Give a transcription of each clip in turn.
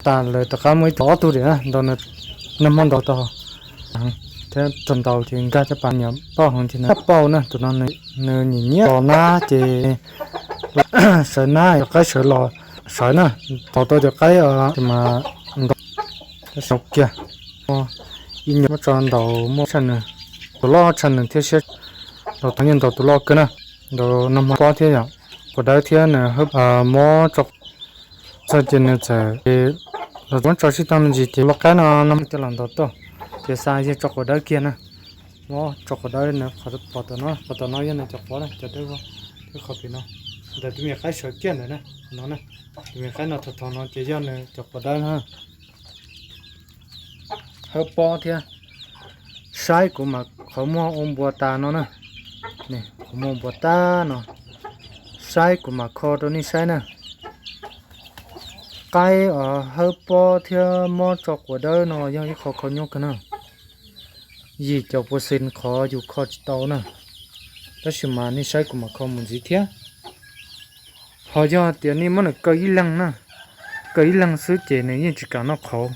Tas lawm rov qab muaj ib tug ob tug diam na, ntaus nag hmo ntaus tau thiab, txog ntaus ces nkag caj pas nyiam pauj heev ces nws pauj na. Tus no nws nyiam nyiam tos nab ces sawv nab, qaib sawv los sawv na, tos tau cov qaib mas ntaus kiag. Ib nyuag muab tso ntaus muaj tshaj nws, tus loj tshaj nws thiab siab, ntaus tau yeej ntaus tus loj kawg na. Ntaus nag hmo pob thiab yom, quav dawb thiab nws hawb mob tso txog ces nws txawm los muab tso sib tag me ntsis ces lau qaib no no coj los ntaus tau. Ces xa yawg tso quav dawb kiag na, muab tso quav dawb na, qhov tom no, qhov tom no yog nws cov quav na, cov dawb vog, qhov pem no, ntawm tus me qaib sawv kiag ntawd na, no na, tus me qaib no thaum thaum no ces yog nws cov quav dawb na. Hawb pob thiab, saib kuv mam qhov muag ua npuas tas no na, qhov muag npuas tas no, saib kuv mam kho rau nej saib na. Qaib hawb pob thiab mob tso quav dawb no yog ib qho kho nyuaj kawg na. Yim caum percent qhov yus kho tsis tau na, tab sis mas nej saib kuv mam kho mus ntxiv thiab. Ho yog tias nej muab nws kaw ib leeg na, kaw ib leeg xwb ces nws yeej tsis kam noj qhauv.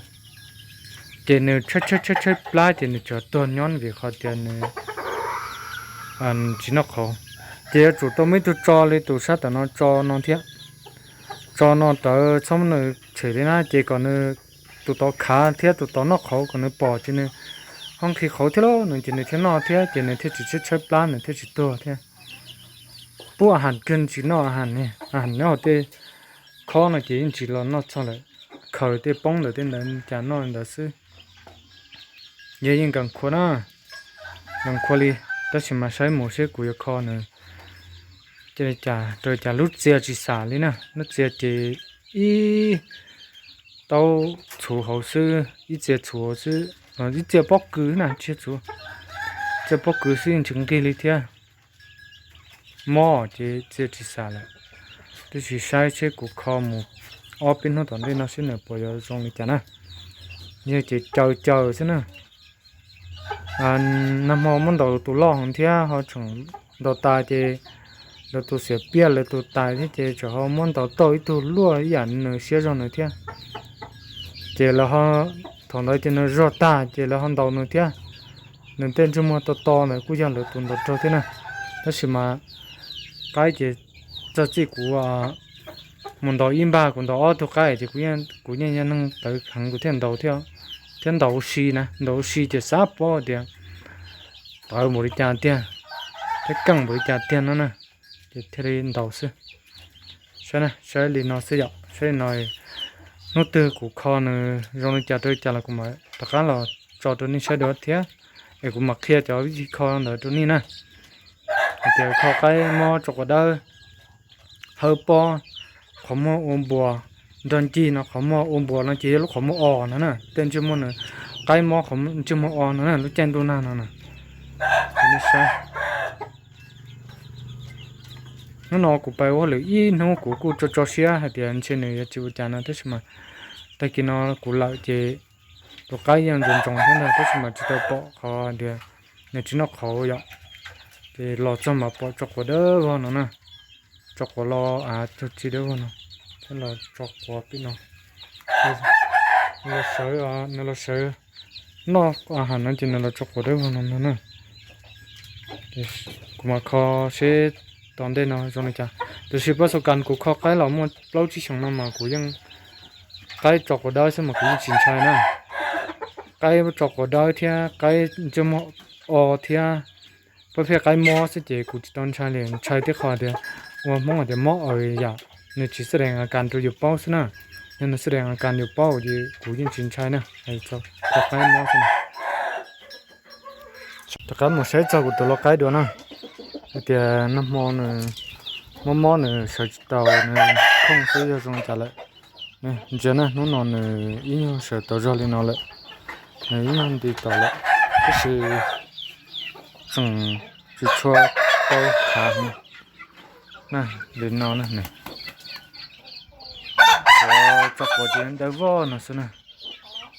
Ces nws tshaib tshaib tshaib tshaib plab ces nws tsuas tuag nyob vim qhov tias nws tsis noj qhauv. Ces yuav tsum tau muaj ib tug tso li tus sab tom no tso no thiab. Tso no rawv txhob muab nws tshem li na, ces kom nws tus tod khav thiab tus tod noj qhauv kom nws pom ces nws ho nqhis qhauv thiab lauj, nws ces nws thiaj noj thiab ces nws thiaj tsis tshaib tshaib plab, nws thiaj tsis tuag thiab. Pub a has kawg tsis noj a has, a has nyob hauv tej khob no ces yeej tsis los noj txog lawm, khaws tej poob ntawm tej ntawd cas noj li ntawd xwb. Yog yeej nkas khua na, nkas khua li, tab sis mas saib mus seb kuv yuav kho nws li cas rau li cas. Lub txia tsis xam li na, lub txia ces ib taub txhuv hauv xwb, ib txia txhuv hauv xwb, ib txia pob kws na, tsis txhuv, txia pob kws xwb yeej tsis nqig li thiab. Mob ces txia tsis xam lawm, tab sis saib seb kuv kho mus ob peb hnub tom ntej no seb nws puas yuav zoo li cas na. Yog ces caw caw xwb na. Nag hmo muab ntaus tus loj heev thiab ho tseem ntaus tas ces lawv tus xiam piaj lawv tus tais thiab ces tseem ho muab ntaus tau ib tug luaj ib yam nws siab zog nws thiab. Ces lawv ho, thaum ntawd ces nws zog tag ces lawv ho ntaus nws thiab. Nws tej ntsej muag to to ntawd kuj yog lawv tus ntaus raug thiab na. Tab sis mas qaib ces txog txij kuv mus ntaus ib npag kuv ntaus ob tug qaib ces kuv yeej yog neeg tawv heev kuv thiaj ntaus thiab, thiab ntaus ua si na, ntaus ua si ces xav paub tias tawv npaum li cas tiag, thiab keej npaum li cas tiag no na, ces thiaj li ntaus xwb. Saib na, saib li no xwb yom, saib li no, hnub twg kuv kho nws zoo li cas rau li cas los kuv mam rov qab los tso rau nej saib dua thiab, es kuv mam qhia cov vib thi kho ntawd rau nej na. Hais tias kho qaib mob tso quav dawb, hawb pob, qhov muag ua npuas, nrog ncig no qhov muag ua npuas no ces yog lub qhov muag os no na, tej ntsej muag nws, qaib mob qhov ntsej muag os no na, lub caij ntuj nag no na. Hnub no kuv pais ua hauj lwm ib hnub kuv kuj tso tso siab hais tias ntshe nws yuav tsis ua cas no tab sis mas tag kis no kuv lawm ces tus qaib yeej ntsoos ntsoos thiab ntag tab sis mas tsis tau pom qhov tias nws tsis noj qhauv yom. Ces los txog mas pom tso quav dawb vog no na, tso quav los av tug tsi dawb vog no, thiab los tso quav pib no, los sawv, nws los sawv noj a has no ces nws los tso quav dawb vog no no na. Kuv mam kho seb tom ntej no zoo li cas, tiam sis pab xu kas kuv kho qaib los muaj plaub tsib xyoos no mas kuv yeej, qaib tso quav dawb xwb mas kuv yeej tsis ntshai na. Qaib tso quav dawb thiab qaib ntsej muag o thiab pab pheej qaib mob xwb ces kuv tsis tau ntshai li, ntshai tib qho tias ua Hmoob hais tias mob aws yam, nws tsis xab dees a kas rau yus paub xwb na. Yog nws xab dees a kas yus paub ces kuv yeej tsis ntshai na, hais txog kho qaib mob xwb na. Rov qab mus saib txog kuv tus lau qaib dua na, hais tias nag hmo nws mob mob nws sawv tsis taus nws khooj xwb yog zoo li cas lawm. Ntsia na, hnub no nws ib nyuag sawv tau zog li no lawm, nws ib nyuag nti taus lawm, tab sis tseem tsis tshua tau khav heev na. Li no na, tso quav ces dawb vog no xwb na.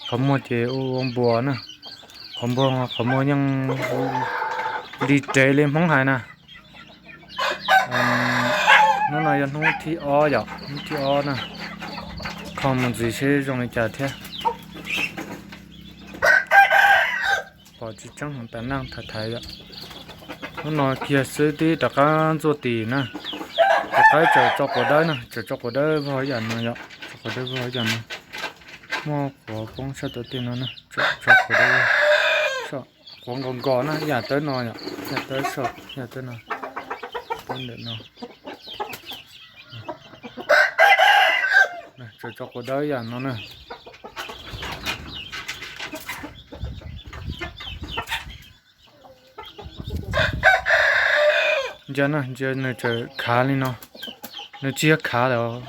Qhov muag ces ua npuas na, qhov muag, qhov muag yeej li rev li Hmoob hais na. Hnub no yog hnub thib ob yom, hnub thib ob na. kho mus ntxiv seb zoo li cas thiab. Pom tsis tseeb heev, tas naj thaiv thaiv yom. Hnub no kiag xwb twb rov qab ntxuaj tis na. Rov qab tseem tso quav dawb na, tseem tso quav dawb vog ib yam no yom, tso quav dawb vog ib yam no. Muaj quav poob sab tod tej no na, tseem tso quav dawb, quav nkaus nkaus na, yam tawb no yom, yam tawb saum, yam tawb no, tawb ntawm no. Tseem tso quav dawb yam no na. Ntsia na, ntsia nws tseem khav li no. Nws tsis yog khav lawm,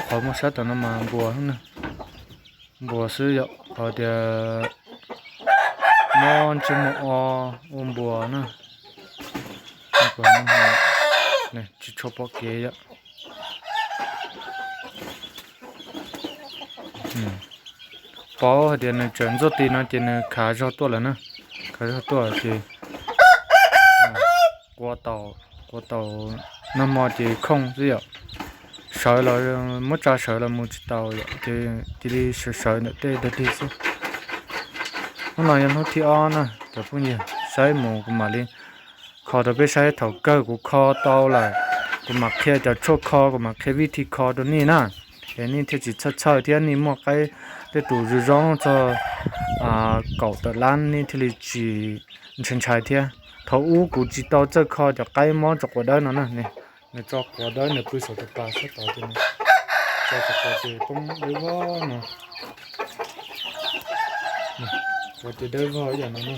qhov muaj sab tom no mas npuas xwb na. Npuas xwb yom, qhov tias mob ntsej muag o ua npuas na. Tsis tshua pom kev yom. Paub hais tias nws tseem ntxuaj tis no ces nws khav zog tuaj lawm na. Khav zog tuaj ces quav taus, quav taus nag hmo ces khooj xwb yom. Sawv los muab tsa sawv los mus tsis tau yom, ces cia li sawv sawv ntawm tej dog dig xwb. Hnub no yog hnub thib ob na cov phooj ywg, saib mus kuv mam li kho rau peb saib. Thaum kawg kuv kho tau lawm, kuv mam qhia cov tshuaj kho, kuv mam qhia vij thi kho rau nej na. Es nej thiaj tsis txhawj txhawj thiab nej muaj qaib tej tus zoo zoo txog kaum tawm lab nej thiaj li tsis ntshai ntshai thiab. Thaum ub kuv tsis tau txawj kho cov qaib mob tso quav dawb no na. Nws tso quav dawb, nws pw saum tus pas sab tod ces nws tso tso quav ces poob dawb vog no. Quav ces dawb vog ib yam no na.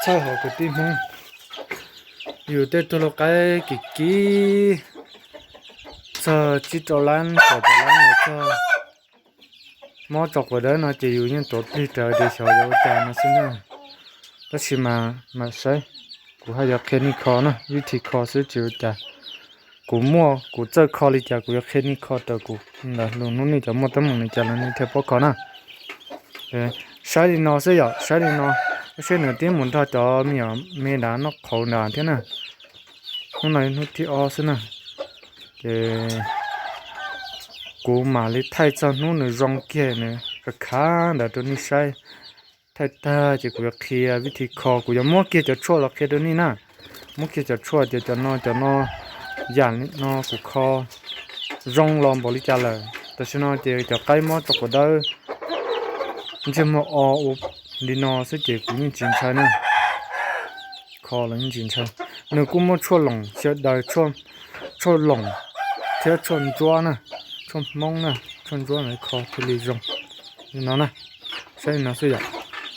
Txhawj hauv kwv tij Hmoob, yus tej tug lau qaib kim kim txog tsib rau lab kaum tawm lab los txog mob tso quav dawb no ces yus yeej tuav plig raws tias xyov yuav ua cas no xwb na. Tab sis mas mam saib, kuv haj yuav qhia nej kho na, vij thi kho xwb tsis ua cas. Kuv muaj kuv txawj kho li cas kuv yuav qhia nej kho raws kuv ntawd, lwm hnub nej cov muaj teeb meem li cas los nej thiaj paub kho na. Saib li no xwb yom, saib li no, saib nws twb mus nrog cov me nyuam me nrad noj qhauv nrad thiab na. Hnub no hnub thib ob xwb na, ces kuv mam li thaij txog hnub nws zoo kiag nws khav khav ntawd rau nej saib. Thaij tag ces kuv yuav qhia vij thi kho, kuv yuav muab kiag cov tshuaj los qhia rau nej na. Muab kiag cov tshuaj tias cov no cov no, yam no kuv kho zoo los npaum li cas lawm. Tam sim no ces cov qaib mob tso quav dawb, ntsej muag o ua li no xwb ces kuv yeej tsis ntshai na. Kho los yeej tsis ntshai. Nws kuj muaj tshuaj loos sawv daws, tshuaj loos thiab tshuaj ntsuab na, tshuaj Hmoob na, tshuaj ntsuab na, kho thiaj li zoo li no na. Saib li no xwb yom.